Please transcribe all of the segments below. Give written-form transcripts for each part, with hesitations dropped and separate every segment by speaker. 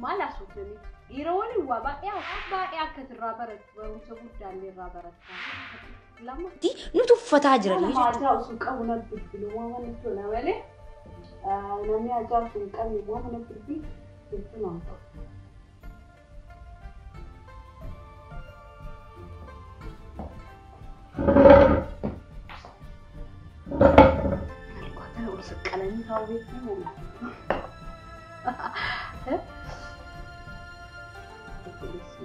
Speaker 1: Maal haasofname? Dhiira waliin waa baay'ee baay'ee akka irraa barattu, barumsa guddaallee irraa baratta. Lama.
Speaker 2: Nu tuffataa jiranii jechuudha.
Speaker 1: Haajaa osoo qabu na bilbilu waan mana tola malee, namni haajaa osoo hin qabne waan mana bilbilu hedduu nama ta'u. Kana ol saqqalanii taa'uu beekuu.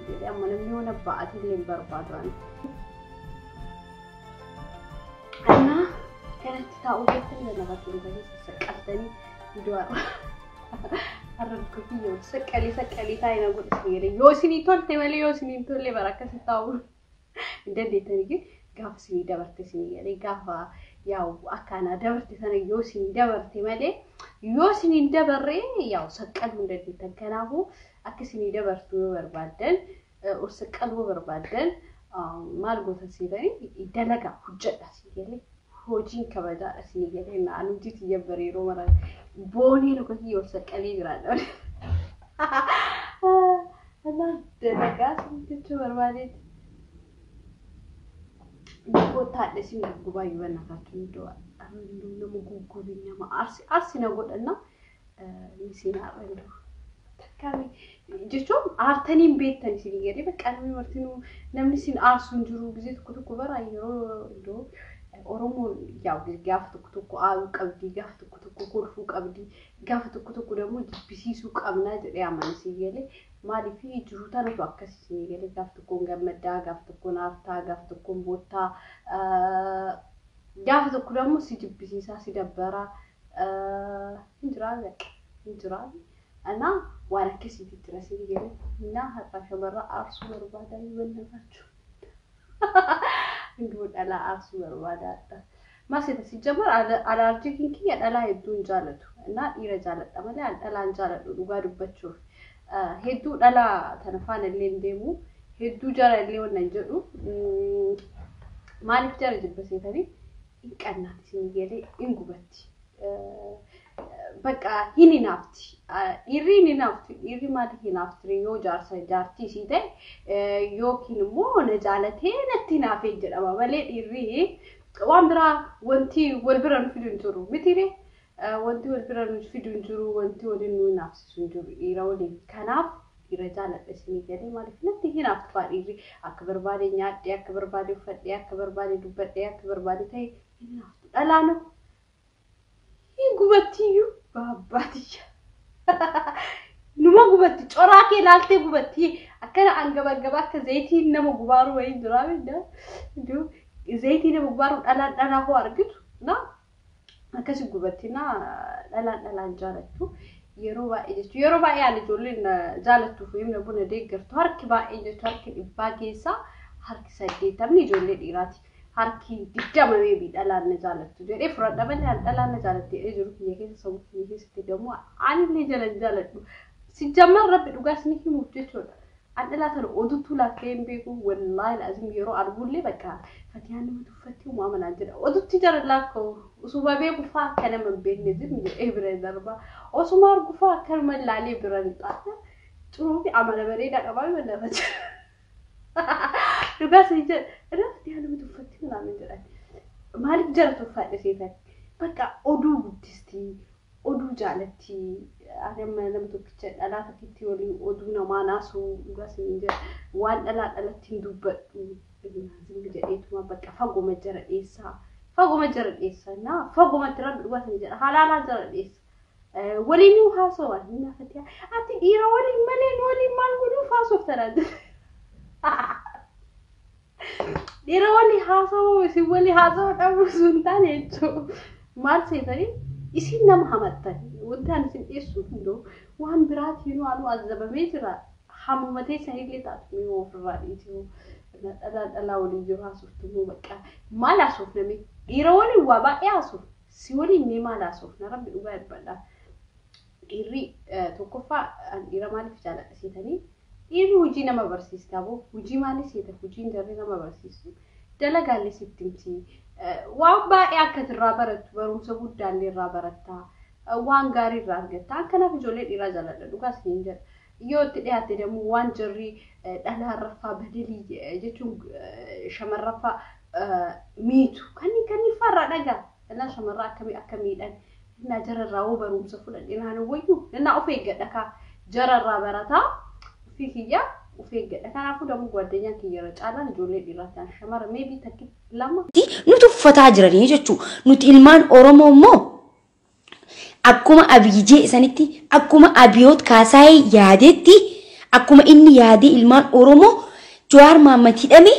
Speaker 1: Jedhee amma namni waan abba'atii illee hin barbaadu ani. Annaa kanatti taa'uu beektan lafa keessa saqqaltanii iddoo har'a duka kiyya saqqalii saqqalii taa'ee na godhe isin jedhe. Yoo isinii tolte malee, yoo isinii hin tolle bara akkasii taa'uu hin dandeettanii. Gaafa isinii dabarte isinii jedhe, gaafa yaa'u akkanaa dabarte sana yoo isinii dabarte malee, yoo isinii hin dabarre yaa'u saqqaluu hin dandeettan. Kanaafuu akka isinii dabartu yoo barbaaddan, ol saqqaluu yoo barbaaddan, maal gootan seetanii? Dalagaa hojjedha isin jedhe. Hojiin kabajaadha isinii jedhe. Naan hojii tiyya bare yeroo mara boonee luka kiyya ol saqqalee jiraadha. Kanaaf dalagaa isin jechuu barbaadeeti. Koottaadha isin guggubaa yoo bannataatu iddoo nama guggubi, nama arsi arsi na godhanna misiin har'a takkaami jechuun aartanii hin beektan isinii galee. Bakka namni martinuu namni isin aarsu hin jiru. Gizee tokko tokko bara yeroo iddoo Oromoon yaa gaafa tokko tokko aaruu qabdi, gaafa tokko tokko kolfuu qabdi, gaafa tokko tokko immoo jibbisiisuu qabnaa jedhee amana isinii galee. Maaliif? Jiru tanatu akkas isinii galee. Gaafa tokkoon gammaddaa, gaafa tokkoon aartaa, gaafa tokkoon boottaa, gaafa tokko immoo si jibbisiisaa, si dabbaraa hin jiraa, hin jiraa. Anaa waan akkasiitti jira isinii galee. Innaa har'a shamarra aarsuu barbaadaa yoo bannataachuu. Hunduu dhalaa aarsuu barbaadaadha. Maasita si jamar alaarjikiin kiyya dhalaa hedduu hin jaalatu. Innaa dhiira jaaladha malee dhalaa hin jaaladhu dhugaa dubbachuuf. Hedduu dhalaa tana faana illee hin deemu. Hedduu jara illee wannan hin jedhu. Maaliif jara jibba seetanii? Hin qannaati isinii galee, hin gubatti. Bakka hin hinaafti. Dhiirri hin hinaaftu. Dhiirri maaliif hinaafti? Yoo jaarsa jaartii isii ta'e yookiin immoo na jaalatee natti hinaafee jedhama malee, dhiirri waan biraa wanti wal bira nu fidu hin jiru. Mitiire, wanti wal bira nu fidu hin jiru, wanti waliin nu hinaafsisu hin jiru dhiira waliin. Kanaaf dhiira jaaladha isinii galee. Maaliif natti hinaaftu fa'aa dhiirri? Akka barbaade nyaadhee, akka barbaade uffadhee, akka barbaade dubbadhee, akka barbaade ta'e hin hinaaftu. Dhalaanoo hin gubattiyyuu baabbaatiyya. Numa gubatti, coraa kee laaltee gubatti. Akkana angaba akka zayitiin nama gubaaru wayii jira minda. Zayitii nama gubaaru dhalaan dhalaa hoo argitu na akkasi gubatti. Na dhalaan dhalaan jaalattu. Yeroo baay'ee jechuun yeroo baay'ee ani ijoolleen jaalattuuf himna buna deeggartu, harki baay'ee jechuun harki 100 keessaa harki 80ni ijoollee dhiiraati. Harki 20 maybe dhalaan na jaalattu jedhee fudhadha malee, ani dhalaan na jaalatti jedhee jiru kiyya keessa, sammuu kiyya keessatti dammoo anillee jala hin jaaladhu. Si jammar rabbi dhugaa isin himuuf jechuudha. An dhalaa tana oduttuu laakkee hin beeku, wallaahi laazim. Yeroo arguullee bakka Fatiyaan nama tuffatti uumaa manaan jedha. Odutti jara laakkoo osuma beeku faa akka nama hin beekne zim jedhee bira darba. Osuma argu faa akkanuma ilaalee bira lixaa. Xuruu fi amala bareedaa qabaa yoo lafa jira. Dhugaa isin jedha. Irraa Fatiyaan nama tuffatti manaan jedhan. Maaliif jara tuffadhe seetan? Bakka oduu guddistii. Oduu jaalatti. Ani amma nama tokkicha dhalaa takkitti waliin oduu namaa naasuu dhugaa isin jedha. Waan dhalaa dhalatti hin dubbadhu. Zimmi jedheetuma bakka fagoma jara dheessaa. Fagoma jara dheessaa. Naa fagomatti rabbi dhugaa isin jedha. Halaalaa jara dheessa. Waliin haasawan hin naafatiyaa. Ati dhiira waliin malee nu waliin maal godhuuf haasoftanaa jira. Dhiira walii haasawuu isin walii haasawuu dhabuu sun taane jechuudha. Maal seetanii? Isin nama hamattan. Wanti ani isin dhiyeessuuf hunduu waan biraatiin anuu azabamee jira. Hamuma teessanillee taatu mee ofirraa dhiisuu. Dhalaa dhalaa waliin jiru haasoftu immoo bakka maal haasofname? Dhiira waliin waa baay'ee haasofna. Si waliin mee maal haasofna? Rabbi dhugaa dubbadha. Dhiirri tokkoffaa dhiira maaliif jaaladha seetanii? Dhiirri hojii nama barsiista boo. Hojii maali seeta? Hojiin jarri nama barsiistu. Dalagaallee sitti himti. Waan baay'ee akka irraa barattu, barumsa guddaallee irraa baratta. Waan gaarii irraa argatta. Kanaaf ijoollee dhiiraa jaaladha dhugaa isiniin jedha. Yoo itti dhiyaatte immoo waan jarri dhalaarraffaa badalii jechuun shamarraffaa miitu kanneen farraa dhagaa. Dhalaa shamarraa akkamii akka miidhan. Innaa jararraa hoo barumsa fudhadhe naan wayyu innaa of eeggadha kaa jararraa barataa ofii kiyyaa of eeggadha. Kanaafuu dammoo gwaddanyaan kiyya irra caalaan ijoollee dhiiraa ta'an shamara meebii takki lama.
Speaker 2: Nu tuffataa jiranii jechuudha. Nuti ilmaan Oromoo immoo akkuma Abiyyi jee isanitti, akkuma Abiyoot Kaasaayee yaadetti, akkuma inni yaadee ilmaan Oromoo Jawaar Mahaammad hidhame,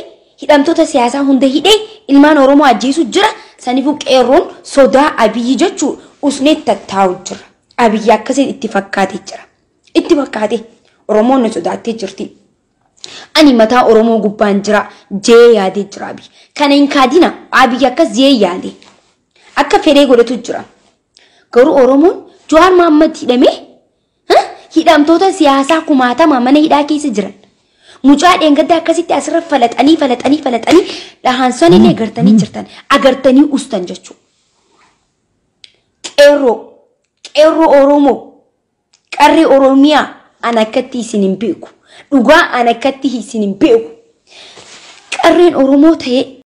Speaker 2: hidhamtoota siyaasaa hunda hidhee ilmaan Oromoo ajjeesuu jira. Saniifuu qeerroon sodaa Abiyyi jechuu usnee tattaa'u jira. Abiyyi akkasiin itti fakkaatee jira. Itti fakkaate Oromoon nu sodaattee jirti. Ani mataa Oromoo gubbaan jira jee yaadee jira Abiyyi. Kana hin kaadina, Abiyyi akkas jee yaade. Akka fedhee godhatu jira. Garuu Oromoon Jawaar Mahaammad hidhamee hidhamtoota siyaasaa kumaatama mana hidhaa keessa jiran. Mucaa dheengaddaa akkasitti asirra falaxanii falaxanii falaxanii dhahaansan illee agartanii jirtan. Agartanii ustan jechuudha. Qeerroo, qeerroo Oromoo, qarree Oromiyaa an akkatti isin hin beeku. Dhugaa an akkatti isin hin beeku. Qarreen Oromoo ta'ee